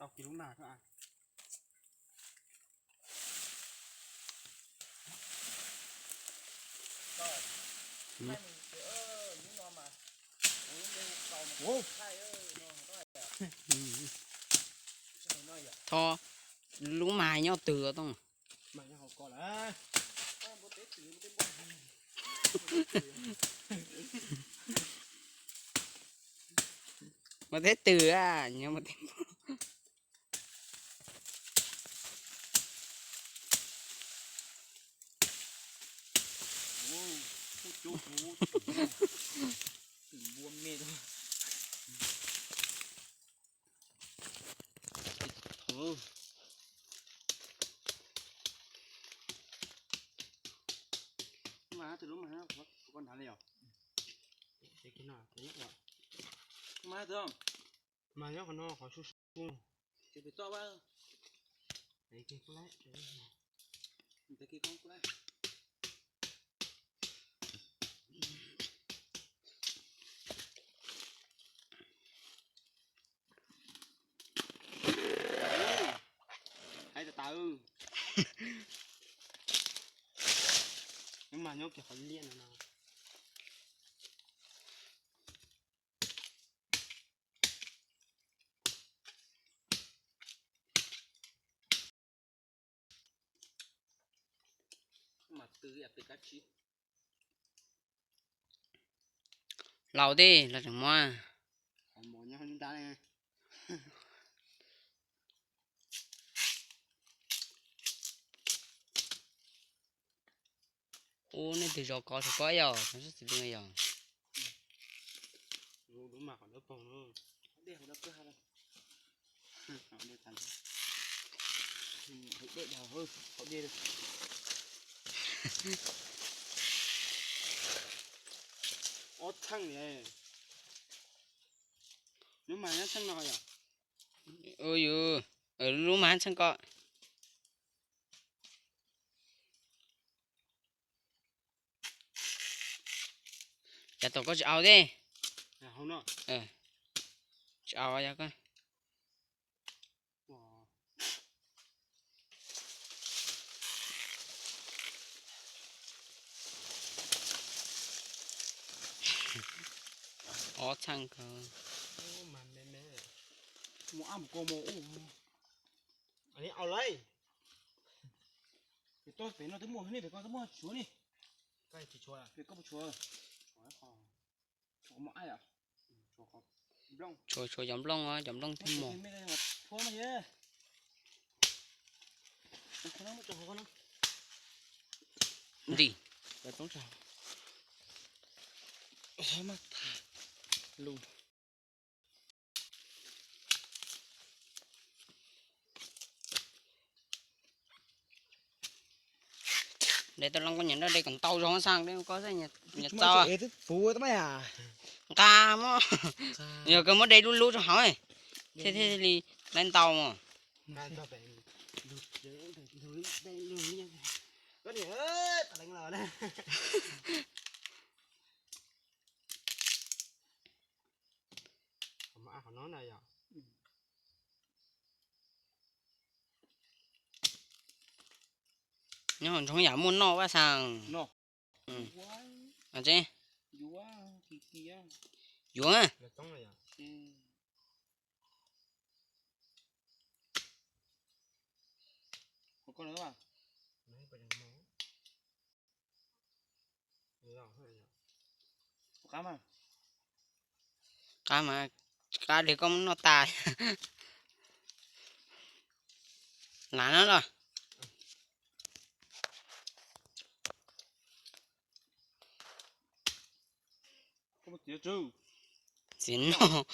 Tau kis lub mag. Tho, lub mag nyob twg tooj. Muaj teb twg a, nyob muaj teb. Mas nyob qhov no qhov su su. Hais tas tas. Nyob mas nyob kiag qhov liaj no no. Laus tej los tseem muab. Ub, nej twg zov kov rau koj yog, sab txiv pw yog. Ob txheej li. Lub mas nyob txheej no yom? Ua yus, lub mas txheej ko. Yav tom koj tsis au tej. Tsis au yog koj. Ob txheej ko. Mus ab mus ko mus ub. Au lawm. Pem toj pem no twb muaj, nej pem ko twb muaj tshuav ne. Pem ko puas tshuav? Tshuav, tshuav cov nplooj, cov nplooj twb mus. Nti. De tau loo koj nyiam nrog de kom ntau zoo xaj de koj xaj nyiam txaus. Nqa mog. Yog koj muab de lub lub rau hauv thiaj thiaj li laib ntau mog. Nyob hauv ntsoov yam muaj noj vaj xaas. Yuav. Qab mas, qab li koj muab noj tas. Lav no los. Txiv noj.